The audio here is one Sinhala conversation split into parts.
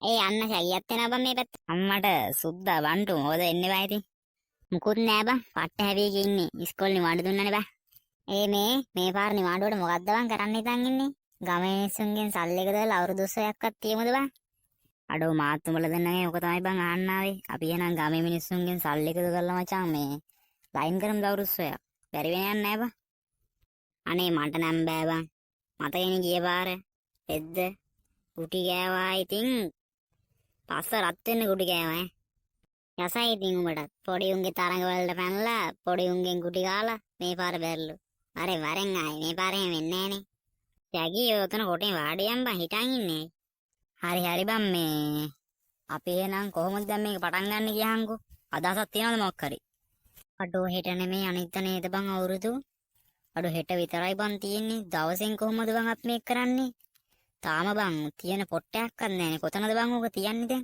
ඒ අන්න ශැගියත් එනවා බං මේ පැත්ත. අම්මට සුද්දා බන්ටු මොකද එන්නේ බා ඉතින්. මුකුත් නෑ බං. පට්ට හැවි ඉන්නේ. ඉස්කෝලේ නිවාඩු දුන්නනේ බං. ඒ මේ මේ පාර නිවාඩුවට මොකද්ද බං කරන්න හිතන් ඉන්නේ? ගමේ මිනිස්සුන්ගෙන් සල්ලි එකතු කරලා අවුරුදු උත්සවයක්වත් තියමුද බං? අඩෝ මාත් උඹලා දෙන්නගේ ඔක තමයි බං අහන්න ආවේ. අපි එහෙනම් ගමේ මිනිස්සුන්ගෙන් සල්ලි එකතු කරලා මචං මේ ලයින් කරමු අවුරුදු උත්සවයක්. බැරි වෙන යන්නේ නෑ බං. අනේ මට නම් බෑ බං. මතකනේ ගිය පාර. එද්ද ගුටි ගෑවා ඉතින් පස්ස රත් වෙන්න ගුටි ගෑවා ඈ. රසයි ඉතින් උඹටත්. පොඩි උන්ගේ තරඟ වලට පැනලා පොඩි උන්ගෙන් ගුටි කාලා මේ පාර බැරිලු. අරේ වරෙන් ආයේ මේ පාර එහෙම වෙන්නේ නෑනේ. ජගී ඔය ඔතන කොටේ වාඩි යන් බං හිටන් ඉන්නේ. හරි හරි බං මේ අපි එහෙනම් කොහොමද දැන් මේක පටන් ගන්න කියහන්කෝ. අදහසක් තියනවද මොකක් හරි? අඩෝ හෙට නෙමෙයි අනිද්දා නේද බං අවුරුදු? අඩෝ හෙට විතරයි බං තියෙන්නේ. දවසෙන් කොහොමද බං අපි මේක කරන්නේ? තාම බං තියෙන පොට්ටයක්වත් නෑනේ. කොතනද බං ඕක තියන්නේ දැන්?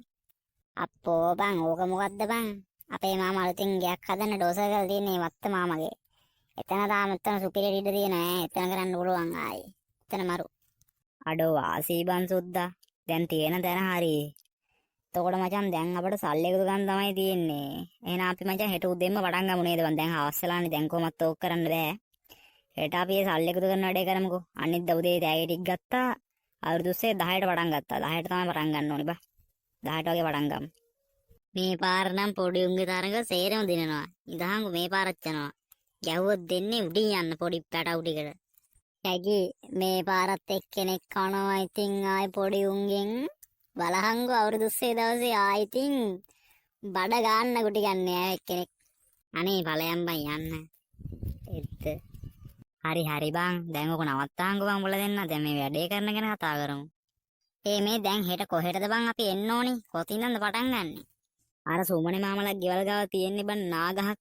අප්පෝ බං ඕක මොකද්ද බං? අපේ මාමා අලුතින් ගෙයක් හදන්න ඩෝසර් කරලා තියෙන්නේ වත්ත මාමගේ. එතන තාම එතන සුපිරි ඉඩ තියෙන ඈ. එතන කරන්න පුළුවන් ආයේ. එතන මරු. අඩෝ වාසී බං සුද්දා. දැන් තියෙන තැන හරි. එතකොට මචං දැන් අපිට සල්ලි එකතු ගන්න තමයි තියෙන්නේ. එහෙනම් අපි මචං හෙට උදෙන්ම පටන් ගමු නේද බං? දැන් හවස් වෙලානේ. දැන් කොහොමත් ඕක කරන්න බෑ. හෙට අපි ඒ සල්ලි එකතු කරන වැඩේ කරමුකෝ. අනිද්දා උදේ තෑගි ටික ගත්තා. අවුරුදු උත්සවය 10ට පටන් ගත්තා. 10ට තමයි පටන් ගන්න ඕනේ බං. 10ට වගේ පටන් ගමු. මේ පාර නම් පොඩි උන්ගේ තරඟ සේරම දිනනවා. ඉඳහන්කෝ මේ පාරත් යනවා. ගැහුවොත් දෙන්නේ උඩින් යන්න පොඩි පැටවු ටිකට. ඇගි මේ පාරත් එක්කෙනෙක් කනවා ඉතින් ආයි පොඩි උන්ගෙන් බලහන්කෝ අවුරුදු උත්සවය දවසේ ආයි ඉතින් බඩ ගන්න ගුටි ගන්න ඈ එක්කෙනෙක්. අනේ ඵලයන් බං යන්න. එත්ත. හරි හරි බං. දැන් ඔක නවත්තාන්කෝ බං උඹලා දෙන්න. දැන් මේ වැඩේ කරන ගැන කතා කරමු. ඒ මේ දැන් හෙට කොහෙටද බං අපි එන්න ඕනි? කොතින්ද පටන් ගන්නෙ? අර සුමනේ මාමලා ගෙවල් ගාව තියෙන්නේ බං නාගහක්.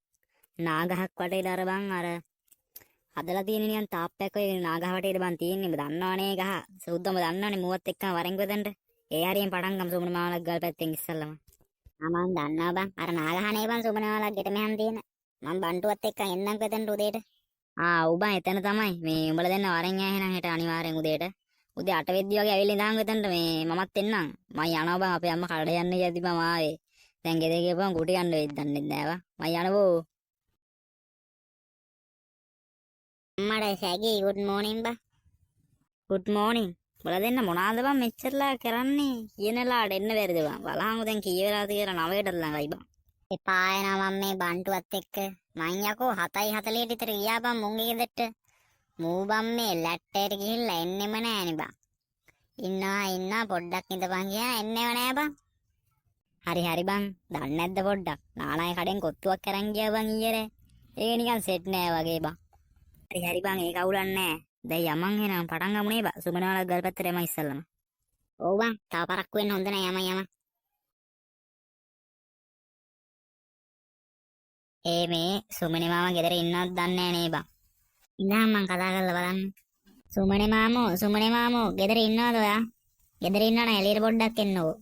නාගහක් වටේට අර බං අර හදලා තියෙන නිකන් තාප්පයක් වගේ නාගහ වටේට බං තියෙන්නේ. උඹ දන්නවනේ ගහ. සුද්දම දන්නවනේ මුවත් එක්කම වරෙන් කොතනට. ඒ හරියෙන් පටන් ගමු සුමනේ මාමලා ගෙවල් පැත්තෙන් ඉස්සල්ලාම. ආ මං දන්නවා බං. අර නාගහනේ බං සුමනේ මාමලා ගෙට මෙහන් තියෙන. මං බන්ටුවත් එක්ක එන්නම් කොතනට උදේට. ආ ඔව් බං එතන තමයි. මේ උඹලා දෙන්න වරෙන් යා එහෙනම් හෙට අනිවාර්යෙන් උදේට. උදේ 8 වෙද්දි වගේ ඇවිල්ලා ඉඳන් එතනට මේ මමත් එන්නම්. මං යනවා බං අපේ අම්මා කඩ යන්න කියද්දි බං ආවේ. දැන් ගෙදර ගියපුවම ගුටි ගන්න වෙයිද දන්නේ නෑ බං. මං යනවෝ. අම්මට ෂැගි ගුඩ් මෝනින් බං. ගුඩ් මෝනින්. උඹලා දෙන්න මොනවාද බං මෙච්චරලා කරන්නේ? කියන වෙලාවට එන්න බැරිද බං? බලහං දැන් කී වෙලාවද කියලා 9ට ළඟයි බං. එපා එනවා මං මේ බන්ටුවත් එක්ක. මං යකෝ 7:40ට විතර ගියා බං මුන්ගේ ගෙදරට. මූ බං මේ ලැට්ටේට ගිහිල්ලා එන්නෙම නෑනේ බං. ඉන්නවා ඉන්නවා පොඩ්ඩක් ඉඳපන් කියා එන්නෙම නෑ බං. හරි හරි බං. දන්නේ නැද්ද පොඩ්ඩක්? නානායි කඩෙන් කොත්තුවක් අරන් ගියා බං ඊයේ රෑ. ඒක නිකන් සෙට් නෑ වගේ බං. හරි හරි බං ඒක අවුලක් නෑ. දැන් යමන් එහෙනම් පටන් ගමු නේ බං. සුමනවාලා ගල් පැත්තට යමන් ඉස්සල්ලාම. ඔව් බං තව පරක්කු වෙන්න හොඳ නෑ යමන් යමන්. ඒ මේ සුමනේ මාමා ගෙදර ඉන්නවද දන්නේ නෑ නේ බං. ඉඳන් මං කතා කරලා බලන්න. සුමනේ මාමෝ සුමනේ මාමෝ ගෙදර ඉන්නවද ඔයා? ගෙදර ඉන්නවනම් එළියට පොඩ්ඩක් එන්නකෝ.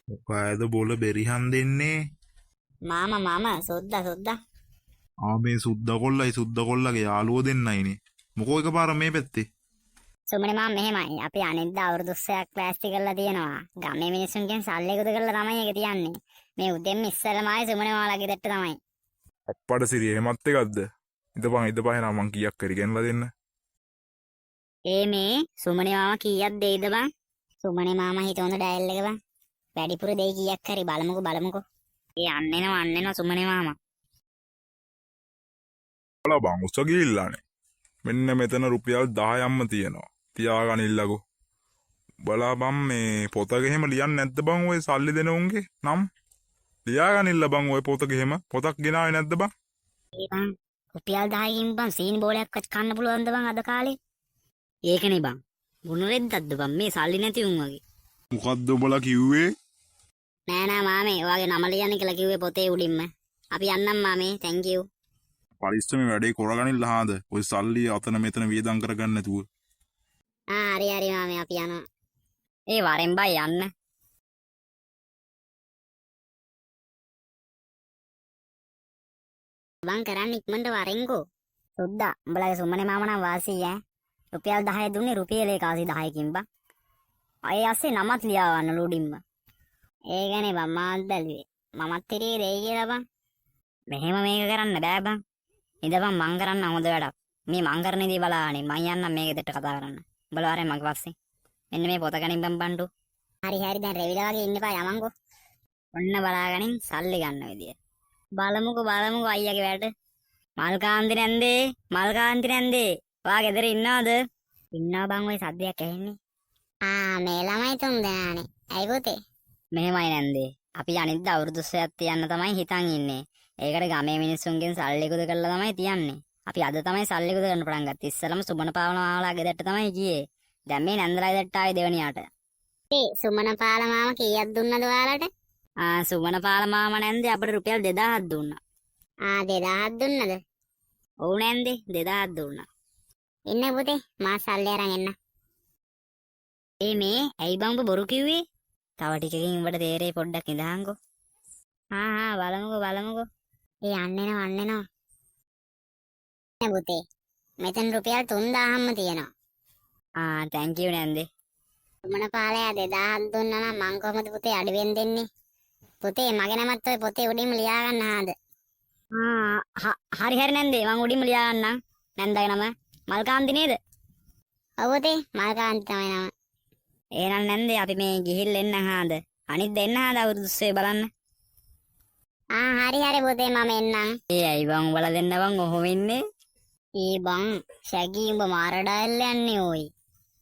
මොකායද බොල බෙරිහන් දෙන්නේ? මාමා මාමා සුද්දා සුද්දා. ආ මේ සුද්දා කොල්ලයි සුද්දා කොල්ලගේ යාළුවෝ දෙන්නයිනේ. මොකෝ එකපාර මේ පැත්තේ? සුමනේ මාමා මෙහෙමයි. අපි අනිද්දා අවුරුදු උත්සවයක් ලෑස්ති කරලා තියෙනවා. ගමේ මිනිස්සුන්ගෙන් සල්ලි එකතු කරලා තමයි ඒක තියන්නේ. මේ උදෙන්ම ඉස්සෙල්ලාම ආයේ සුමනේ මාමා ගෙදරට තමයි. අප්පඩ සිරි එහෙමත් එකක්ද? ඉඳපන් ඉඳපන් එහෙනම් මං කීයක් හරි ගෙනලා දෙන්න. ඒ මේ සුමනේ මාමා කීයක් දෙයිද බං? සුමනේ මාමා හිත හොඳ ඩයල් එක බං. වැඩිපුර දෙයි කීයක් හරි බලමුකෝ බලමුකෝ. ඒ අන්න එනවා අන්න එනවා සුමනේ මාමා. බලා බං උස ගිහිල්ලානේ. මෙන්න මෙතන රුපියල් 10ක්ම තියෙනවා. තියාගනින්නකෝ. බලා බං මේ පොතක එහෙම ලියන්නේ නැද්ද බං ඔය සල්ලි දෙන උන්ගේ නම්? ලියාගනින්න බං ඔය පොතක එහෙම. පොතක් ගෙනාවේ නැද්ද බං? ඒ බං රුපියල් 10කින් බං සීනි බෝලයක්වත් කන්න පුළුවන්ද බං අද කාලේ? ඒකනේ බං. මොන රෙද්දක්ද බං මේ සල්ලි නැති උන් වගේ. මොකද්ද උඹලා කිව්වේ? නෑ නෑ මාමේ ඔයාගේ නම ලියන්න කියලා කිව්වේ පොතේ උඩින්ම. අපි යන්නම් මාමේ thank you. පරිස්සමෙන් වැඩේ කරගනින්න හාද. ඔය සල්ලි අතන මෙතන වියදම් කරගන්න නැතුව. ආ හරි හරි මාමේ අපි යනවා. ඒ වරෙන් බයි යන්න. බං කරන්න ඉක්මනට වරෙන්කෝ. සුද්දා උඹලගේ සුමනේ මාමා නම් වාසී ඈ. රුපියල් 10 දුන්නේ රුපියල් ඒකාසි 10කින් බං. අය ඇස්සේ නමත් ලියා ගන්න උඩින්ම. ඒකනේ බං මාත් බැලුවේ. මමත් හිටියේ දෙයි කියලා බං. මෙහෙම මේක කරන්න බෑ බං. ඉඳපන් මං කරන්න හොඳ වැඩක්. මේ මං කරන දේ බලානේ මං යන්නම් මේ ගෙදරට කතා කරන්න. උඹලා වරෙන් මගේ පස්සේ. මෙන්න මේ පොත ගනින් බං බණ්ඩු. හරි හරි දැන් රෙවිලා වගේ ඉන්න එපා යමන්කෝ. ඔන්න බලාගනින් සල්ලි ගන්න විදිය. බලමුකෝ බලමුකෝ අයියාගේ වැඩ. මල්කාන්ති නැන්දේ මල්කාන්ති නැන්දේ ඔයා ගෙදර ඉන්නවද? ඉන්නවා බං ඔය සද්දයක් ඇහෙන්නේ. ආ මේ ළමයි තුන් දෙනානේ. ඇයි පුතේ? මෙහෙමයි නැන්දේ. අපි අනිද්දා අවුරුදු උත්සවයක් තියන්න තමයි හිතන් ඉන්නේ. ඒකට ගමේ මිනිස්සුන්ගෙන් සල්ලි එකතු කරලා තමයි තියන්නේ. අපි අද තමයි සල්ලි එකතු කරන්න පටන් ගත්තේ. ඉස්සෙල්ලම සුමන පාවන මාමලා ගෙදරට තමයි ගියේ. දැන් මේ නැන්දලා ගෙදරට ආවේ දෙවනියාට. ඒ සුමන පාල මාමා කීයක් දුන්නද ඔයාලට? ආ සුමන පාල මාමා නැන්දේ අපිට රුපියල් 2000ක් දුන්නා. ආ 2000ක් දුන්නද? ඔව් නැන්දේ 2000ක් දුන්නා. ඉන්න පුතේ මා සල්ලි අරන් එන්න. ඒ මේ ඇයි බං උඹ බොරු කිව්වේ? තව ටිකකින් උඹට තේරෙයි පොඩ්ඩක් ඉඳහන්කෝ. හා හා බලමුකෝ බලමුකෝ. ඒ අන්න එනවා අන්න එනවා. නෑ පුතේ මෙතන රුපියල් 3000ක්ම තියෙනවා. ආ thank you නැන්දේ. සුමන පාලයා 2000ක් දුන්නා නම් මං කොහොමද පුතේ අඩුවෙන් දෙන්නේ? පුතේ මගේ නමත් ඔය පොතේ උඩින්ම ලියා ගන්න ආද? ආ හරි හරි නැන්දේ මං උඩින්ම ලියා ගන්නම්. නැන්දාගේ නම මල්කාන්ති නේද? ඔව් පුතේ මල්කාන්ති තමයි නම. එහෙනම් නැන්දේ අපි මේ ගිහිල්ලා එන්න ආද? අනිත් දෙන්න ආද අවුරුදු උත්සවය බලන්න. ආ හරි හරි පුතේ මම එන්නම්. ඒ ඇයි බං උඹලා දෙන්න බං ඔහොම ඉන්නේ? ඒ බං ෂැගී උඹ මාර ඩයල් යන්නේ ඕයි.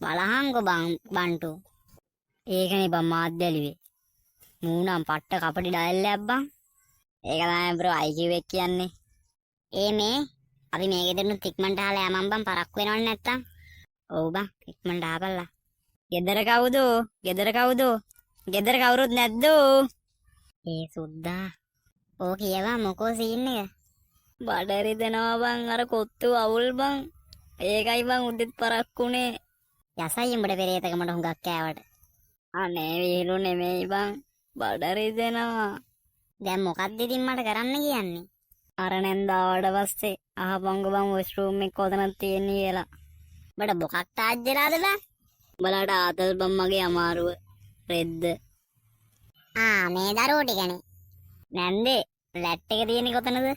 බලහන්කෝ බං බන්ටු. ඒකනේ බං මාත් බැලුවේ. මූ නම් පට්ට කපටි ඩයල් එකක් බං. ඒක තමයි බ්‍රෝ IQ එක කියන්නේ. ඒ මේ අපි මේ ගෙදරනුත් ඉක්මනට අහලා යමන් බං පරක්කු වෙනවනේ නැත්තම්. ඔව් බං ඉක්මනට ආපල්ලා. ගෙදර කවුද? ගෙදර කවුද? ගෙදර කවුරුත් නැද්ද? ඒ සුද්දා ඕ කියවා මොකෝ සීන් එක? බඩ රිදෙනවා බං අර කොත්තු අවුල් බං. ඒකයි බං උදෙත් පරක්කුනේ. යසයි උඹට පෙරේතකමට හුඟක් කෑවට. අනේ විහිළු නෙමෙයි බං. බඩ රිදෙනවා. දැන් මොකද්ද ඉතින් මට කරන්න කියන්නේ? අර නැන්දා ආවට පස්සේ අහපන්කෝ බං වොෂ්රූම් එක කොතනද තියෙන්නේ කියලා. උඹට බොකක් ටාජ් වෙලාද බං? උඹලාට ආතල් බං මගේ අමාරුව. රෙද්ද. ආ මේ දරුවෝ ටිකනේ. නැන්දේ ලැට් එක තියෙන්නේ කොතනද?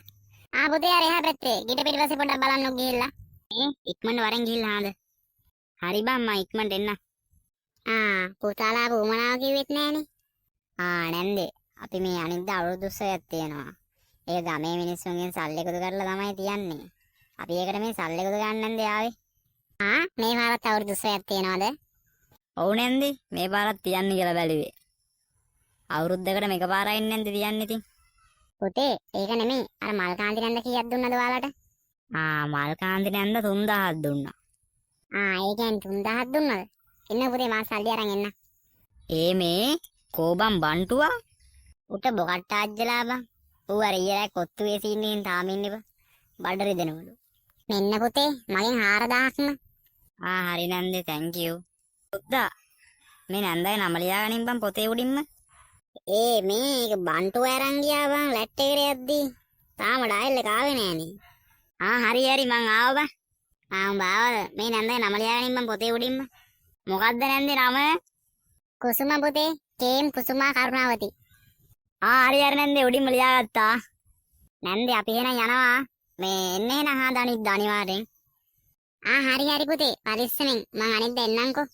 ආ පුතේ අර එහා පැත්තේ ගිට පිටිපස්සේ පොඩ්ඩක් බලන්නකෝ ගිහිල්ලා. මේ ඉක්මනට වරෙන් ගිහිල්ලා ආද. හරි බං මං ඉක්මනට එන්න. ආ පුතාලා ආපු උමනාව කිව්වෙත් නෑනේ. ආ නැන්දේ අපි මේ අනිද්දා අවුරුදු උත්සවයක් තියෙනවා. ඒ ගමේ මිනිස්සුන්ගෙන් සල්ලි එකතු කරලා තමයි තියන්නේ. අපි ඒකට මේ සල්ලි එකතු ගන්න නැන්දේ ආවේ. ආ මේ පාරත් අවුරුදු උත්සවයක් තියෙනවද? ඔව් නැන්දේ මේ පාරත් තියන්න කියලා බැලුවේ. අවුරුද්දකට මේක පාරයි නැන්දේ තියන්නේ ඉතින්. පුතේ ඒක නෙමෙයි අර මල්කාන්ති නැන්ද කීයක් දුන්නද ඔයාලට? ආ මල්කාන්ති නැන්ද 3000ක් දුන්නා. ආ ඒ කියන්නේ 3000ක් දුන්නද? එන්න පුතේ මා සල්ලි අරන් එන්න. ඒ මේ කෝබම් බන්ටුවා උට බොකට් ටාජ්ජලා බං. ඌ අර ඊයේ රෑ කොත්තුවේ සීන් එකෙන් තාම ඉන්නේ බං. බඩ රිදෙනවලු. මෙන්න පුතේ මගෙන් 4000ක්ම. ආ හරි නැන්දේ thank you. සුද්දා මේ නැන්දගේ නම ලියාගනින් බං පොතේ උඩින්ම. ඒ මේක බන්ටුව අරන් ගියා බං ලැට් එකට යද්දි. තාම ඩයල් එක ආවේ නෑනේ. ආ හරි හරි මං ආවා බං. ආ උඹ ආවද? මේ නැන්දගේ නම ලියාගනින් බං පොතේ උඩින්ම. මොකද්ද නැන්දේ නම? කුසුම පුතේ කේම් කුසුමා කරුණාවති. ආ හරි හරි නැන්දේ උඩින්ම ලියාගත්තා. නැන්දේ අපි එහෙනම් යනවා. මේ එන්න එහෙනම් ආද අනිද්දා අනිවාර්යෙන්. ආ හරි හරි පුතේ පරිස්සමෙන් මං අනිද්දා එන්නම්කෝ.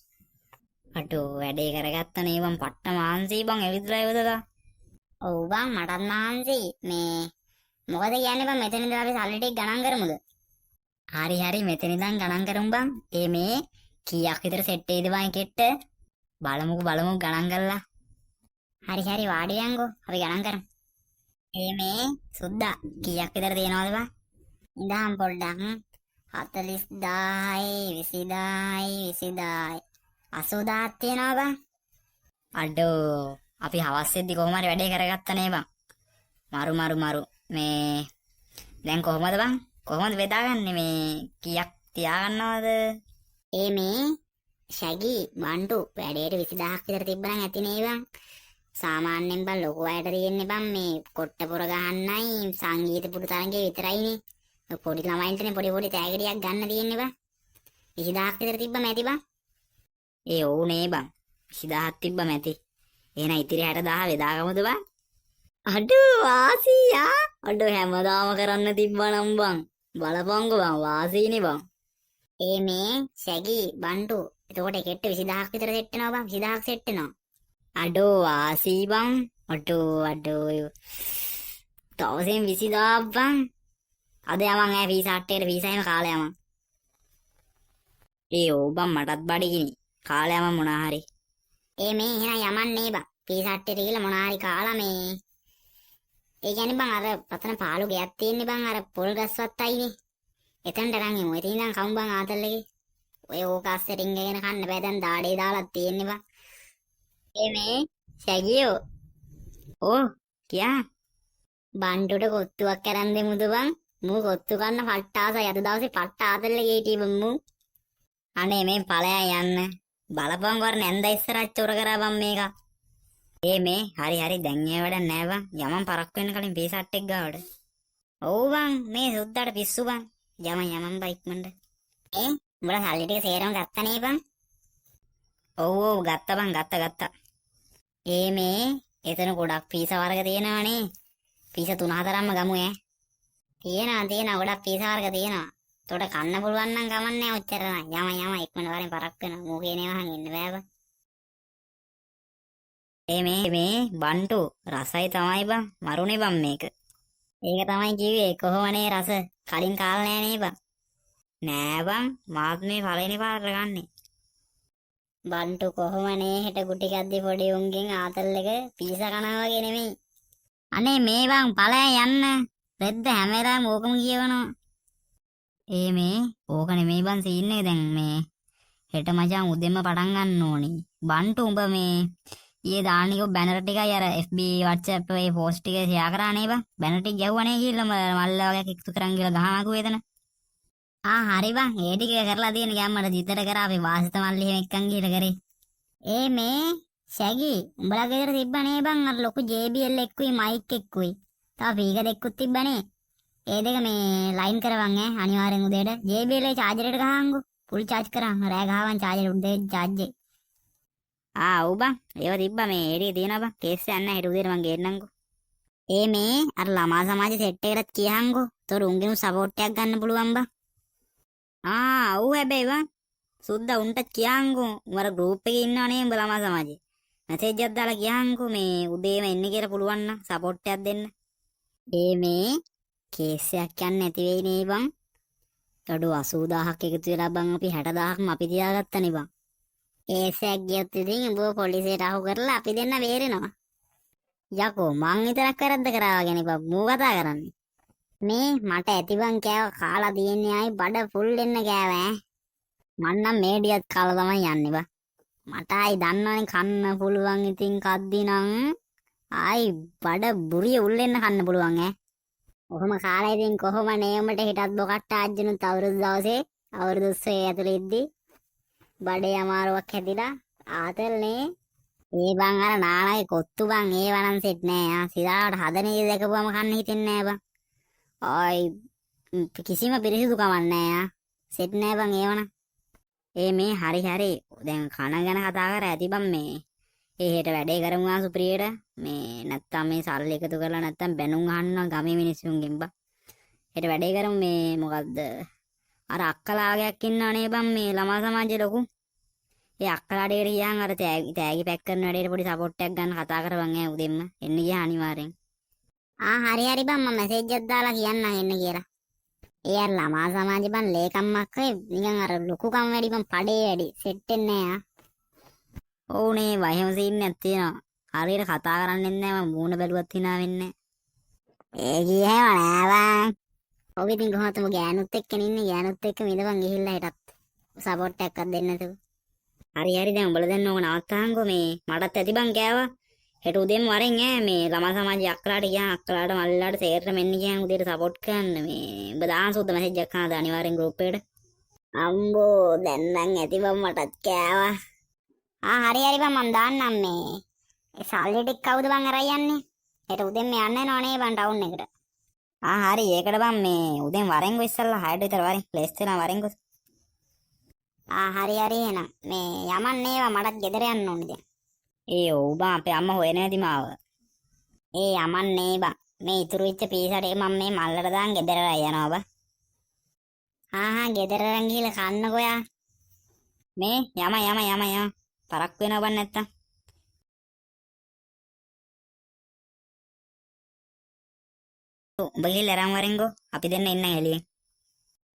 අඩෝ වැඩේ කරගත්ත නේ බං පට්ට මහන්සි බං ඇවිදලා ඇවිදලා. ඔව් බං මටත් මහන්සි. මේ මොකද කියන්නේ බං මෙතන ඉඳලා අපි සල්ලි ටික ගණන් කරමුද? හරි හරි මෙතන ඉඳන් ගණන් කරමු බං. ඒ මේ කීයක් විතර සෙට් වෙයිද බං කෙට්ට? බලමුකෝ බලමු ගණන් කරලා. හරි හරි වාඩි වෙන්කෝ අපි ගණන් කරමු. ඒ මේ සුද්දා කීයක් විතර තියෙනවද බං? ඉඳහන් පොඩ්ඩක් 40000යි 20000යි 20000යි 80000ක් තියෙනවා බං. අඩෝ අපි හවස් වෙද්දි කොහොම හරි වැඩේ කරගත්තා නේ බං. මරු මරු මරු මේ දැන් කොහොමද බං? කොහොමද බෙදාගන්නේ මේ කීයක් තියාගන්නවද? ඒ මේ ෂැගි බන්ටු වැඩේට 20000ක් විතර තිබ්බනම් ඇති නේ බං. සාමාන්‍යයෙන් බං ලොකු අයට තියෙන්නේ බං මේ කොට්ට පොර ගහන්නයි සංගීත පුටු තරඟේ විතරයිනේ. ඔය පොඩි ළමයින්ටනේ පොඩි පොඩි තෑගි ටිකක් ගන්න තියෙන්නේ බං. 20000ක් විතර තිබ්බම ඇති බං. ඒ ඔව් නේ බං. 20000ක් තිබ්බම ඇති. එහෙනම් ඉතිරි 60000 බෙදාගමුද බං? අඩෝ වාසියා. අඩෝ හැමදාම කරන්න තිබ්බා නම් බං. බලපංකෝ බං, වාසීනේ බං. ඒ මේ ෂැගි බන්ටු, එතකොට එකෙක්ට 20000ක් විතර සෙට් වෙනවා බං. 20000ක් සෙට් වෙනවා. අඩෝ වාසී බං. අඩෝ අඩෝ තවසෙන් 20000ක් බං. අද යමන් ඈ පීසා හට්ටේට, පීසා එහෙම කාලා යමන්. ඒ ඔව් බං, මටත් බඩගිනි. කාලා යමන් මොනා හරි. ඒ මේ එහෙනම් යමන් නේ බං. පීසා හට්ටේට ගිහලා මොනා හරි කාලා මේ ඒ කියන්නේ බං අර පතන පාළු ගෙයක් තියෙන්නේ බං, අර පොල් ගස්වත් අයිනේ. එතනට අරන් එමු. එතන ඉඳන් කමු බං ආතල් එකේ. ඔය ඕක අස්සේ රිංගගෙන කන්න බෑ, දැන් දාඩේ දාලා තියෙන්නේ බං. ඒ මේ ෂැගියෝ. ඕ කියා. බන්ටුට කොත්තුවක් අරන් දෙමුද බං? මූ කොත්තු කන්න පට්ට ආසයි. අද දවසේ පට්ට ආතල් එකේ හිටියේ බං මූ. අනේ මේ ඵලයන් යන්න. බලපං වර නැන්ද ඉස්සරහත් චොර කරා බං මේක. ඒ මේ හරි හරි, දැන් ඒ වැඩක් නෑ බං. යමන් පරක්කු වෙන්න කලින් පීසා හට්ටෙක් ගාවට. ඔව් බං, මේ සුද්දාට පිස්සු බං. යමන් යමන් බං ඉක්මනට. ඒ උඹලා සල්ලි ටික සේරම ගත්තා නේ බං? ඔව් ඔව් ගත්තා බං, ගත්තා ගත්තා. ඒ මේ එතන ගොඩක් පීසා වර්ග තියෙනවනේ. පීසා තුන හතරක්ම ගමු ඈ. තියෙනවා තියෙනවා, ගොඩක් පීසා වර්ග තියෙනවා. එතකොට කන්න පුළුවන් නම් කමක් නෑ ඔච්චර නම්. යම යම ඉක්මනට වරෙන් පරක් වෙනවා. මූ කියන ඒවා අහන් ඉන්න බෑ බං. ඒ මේ මේ බන්ටු රසයි තමයි බං. මරුනේ බං මේක. ඒක තමයි කිව්වේ කොහොමනේ රස? කලින් කාලා නෑ නේ බං. නෑ බං, මාත් මේ පළවෙනි පාර ගන්නේ. බන්ටු කොහොමනේ හෙට ගුටි කද්දි පොඩි උන්ගෙන් ආතල් එක පීසා කනවා වගේ නෙමෙයි. අනේ මේ බං ඵලයන් යන්න. රෙද්ද හැම වෙලාවෙම ඕකම කියවනවා. ඒ මේ ඕක නෙමෙයි බං සීන් එක දැන් මේ හෙට මචං උදෙන්ම පටන් ගන්න ඕනේ. බන්ටු උඹ මේ ඊයේ දාන්න කිව්ව බැනර් ටිකයි අර FB WhatsApp ඒ පෝස්ට් ටික ෂෙයා කරා නේ බං. බැනර් ටික ගැහුවා නේ ගිහිල්ලා මල්ල වගේක් එකතු කරන් ගිහලා ගහනවා කිව්වේ එතන. ආ හරි බං, ඒ ටික කරලා තියෙන ගැම්මට දිතට කරා අපි වාසිත මල්ලි එහෙම එක්කන් ගිහලා කරේ. ඒ මේ ෂැගි උඹලා ගෙදර තිබ්බා නේ බං අර ලොකු JBL එක්කුයි මයික් එක්කුයි. තව පීක දෙකකුත් තිබ්බනේ. ඒ දෙක මේ ලයින් කරවන් ඈ අනිවාර්යෙන් උදේට. JBL ඒ චාර්ජර් එකට ගහංගු. ෆුල් චාර්ජ් කරන් රෑ ගහවන් චාර්ජර් උදේ චාර්ජ් එක. ආ ඔව් බං, ඒව තිබ්බා මේ ඒ ටික තියෙනවා බං. කේස් එකක් නැහැ, හෙට උදේට මං ගේන්නම්කෝ. ඒ මේ අර ළමා සමාජ සෙට් එකටත් කියහන්කෝ. ඒතොර උන්ගෙනු සපෝට් එකක් ගන්න පුළුවන් බං. ආ ඔව් හැබැයි බං. සුද්දා උන්ටත් කියහන්කෝ. උඹ අර ගෲප් එකේ ඉන්නව නේ උඹ ළමා සමාජේ. මැසේජ් එකක් දාලා කියහන්කෝ මේ උදේම එන්න කියලා පුළුවන් නම් සපෝට් එකක් දෙන්න. ඒ මේ කේස් එකක් යන්න නැති වෙයි නේ බං. අඩෝ 80000ක් එකතු වෙලා බං අපි 60000ක්ම අපි තියාගත්තනේ බං. කේස් එකක් ගියොත් ඉතින් උඹව පොලිසියට අහු කරලා අපි දෙන්න බේරෙනවා. යකෝ මං විතරක් වැරද්ද කරා වගේ නේ බං මූ කතා කරන්නේ. මේ මට ඇති බං කෑව කාලා තියෙන්නේ, ආයි බඩ ෆුල් වෙන්න කෑව ඈ. මං නම් මේ ඩියත් කාලා තමයි යන්නේ බං. මට ආයි දන්නවනේ කන්න පුළුවන් ඉතින් කද්දි නම් ආයි බඩ බුරිය උල් වෙන්න කන්න පුළුවන් ඈ. ඔහොම කාලා ඉතින් කොහොම නේ උඹට හිටත් බොකට්ට ආජ්ජනුත් අවුරුදු දවසේ අවුරුදු උත්සවයේ ඇතුළේ ඉද්දි බඩේ අමාරුවක් හැදිලා ආතල් නේ. ඒ බං අර නානගේ කොත්තු බං ඒව නම් සෙට් නෑ. ආ සිතාවට හදන දේ දැකපුවම කන්න හිතෙන්නේ නෑ බං. ආයි කිසිම පිරිසිදුකමක් නෑ. ආ සෙට් නෑ බං ඒව නම්. ඒ මේ හරි හරි, දැන් කන ගැන කතා කර ඇති බං මේ. ඒ හෙට වැඩේ කරමු ආ සුපිරියට. මේ නැත්තම් මේ සල්ලි එකතු කරලා නැත්තම් බැනුම් අහන්න ගමේ මිනිස්සුන්ගෙන් බං. හෙට වැඩේ කරමු මේ මොකද්ද? අර අක්කලා වගේක් ඉන්නව නේ බං මේ ළමා සමාජයේ ලොකු. ඒ අක්කලා ටිකට ගියාම අර තෑගි තෑගි පැක් කරන වැඩේට පොඩි සපෝට් එකක් ගන්න කතා කරපන් ඈ උදෙන්ම. එන්න ගියා අනිවාර්යෙන්. ආ හරි හරි බං, මම මැසේජ් එකක් දාලා කියන්නම් එන්න කියලා. ඒ අර ළමා සමාජේ බං ලේකම් අක්කේ නිකන් අර ලොකුකම් වැඩි බං, පඩේ වැඩි සෙට් වෙන්නේ නෑ. ආ ඔව් නේ බං, එහෙම සීන් එකක් තියෙනවා. හරියට කතා කරන්නෙත් නෑ මං, මූණ බැලුවත් hina වෙන්නේ නෑ. ඒ කිය එහෙම නෑ බං. ඔව් ඉතින් කොහොමද උඹ ගෑනුත් එක්කනේ ඉන්නේ, ගෑනුත් එක්ක මිදපන් ගිහිල්ලා හෙටත් සපෝට් එකක්වත් දෙන්න නැතුව. හරි හරි, දැන් උඹලා දැන් ඕක නවත්තහන්කෝ මේ මටත් ඇති බං කෑවා. හෙට උදේම වරෙන් ඈ මේ ළමා සමාජයේ අක්කලාට ගියාම අක්කලාට මල්ලිලාට සේරට මෙන්න ගියාම උදේට සපෝට් කරන්න මේ උඹ දාන සුද්ද මැසේජ් එකක් ආද අනිවාර්යෙන් ගෲප් එකට. අම්බෝ දැන් නම් ඇති බං මටත් කෑවා. ආ හරි හරි බං, මං දාන්නම් මේ. ඒ සල්ලි ටික කවුද බං අරන් යන්නේ? හෙට උදෙන්ම යන්න එනවා නේ බං ටවුන් එකට. ආ හරි, ඒකට බං මේ උදෙන් වරෙන්කෝ ඉස්සල්ලා 6ට විතර වරෙන් ලේස්ති වෙලා වරෙන්කෝ. ආ හරි හරි, එහෙනම් මේ යමන් නේවා, මටත් ගෙදර යන්න ඕනේ දැන්. ඒ ඔව් බං, අපේ අම්මා හොයන ඇති මාව. ඒ යමන්නේ බං. මේ ඉතුරු වෙච්ච පීසා ටික මම මේ මල්ලට දාන් ගෙදර යනවා බං. හා හා, ගෙදර අරන් ගිහලා කන්නකෝ යා. මේ යම යම යම යම, පරක් වෙනවා බං නැත්තම්. උඹ ගිහලා අරන් වරෙන්කෝ, අපි දෙන්න ඉන්නම් එළියෙන්.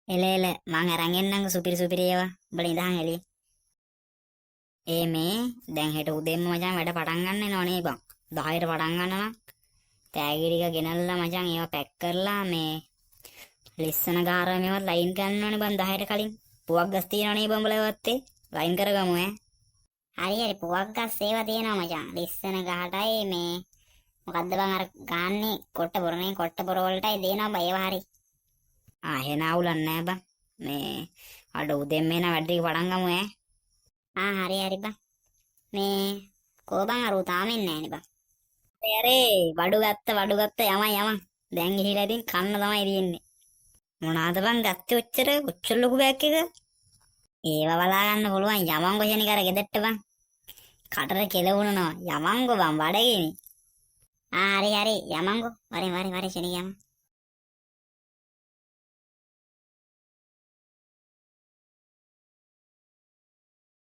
එල එල, මං අරන් එන්නම්කෝ සුපිරි සුපිරි ඒවා. උඹලා ඉඳහන් එළියේ. ඒ මේ දැන් හෙට උදේම මචං වැඩ පටන් ගන්න එනවා නේ බං. 10ට පටන් ගන්න නම් තෑගි ටික ගෙනල්ලා මචං ඒවා පැක් කරලා මේ ලිස්සන ගාර මේවත් ලයින් කරන්න ඕනේ බං 10ට කලින්. පුවක් ගස් තියෙනවා නේ බං උඹලා වත්තේ. ලයින් කරගමු ඈ. හරි හරි, පුවක් ගස් ඒවා තියෙනවා මචං. ලිස්සන ගහටයි මේ මොකද්ද බං අර ගාන්නේ කොට්ට පොරනේ, කොට්ට පොර වලටයි දෙනවා බං ඒවා හරි. ආ එහෙනම් අවුලක් නෑ බං. මේ අර උදෙන් එන වැඩ ටික පටන් ගමු ඈ. ආ හරි හරි බං. මේ කෝ බං අර ඌ තාම එන්නේ නෑනේ බං. අරේ බඩු ගත්ත බඩු ගත්ත, යමන් යමන්. දැන් ගිහිලා ඉතින් කන්න තමයි තියෙන්නේ. මොනවාද බං ගත්තේ ඔච්චර ඔච්චර ලොකු බෑග් එක? ඒවා බලා ගන්න පුළුවන් යමන්කෝ ෂණික අර ගෙදරට බං. කටට කෙලවුණනවා යමන්කෝ බං බඩගිනි. ආ හරි හරි යමන්කෝ. වරෙන් වරෙන් වරෙන් ෂණික යමන්.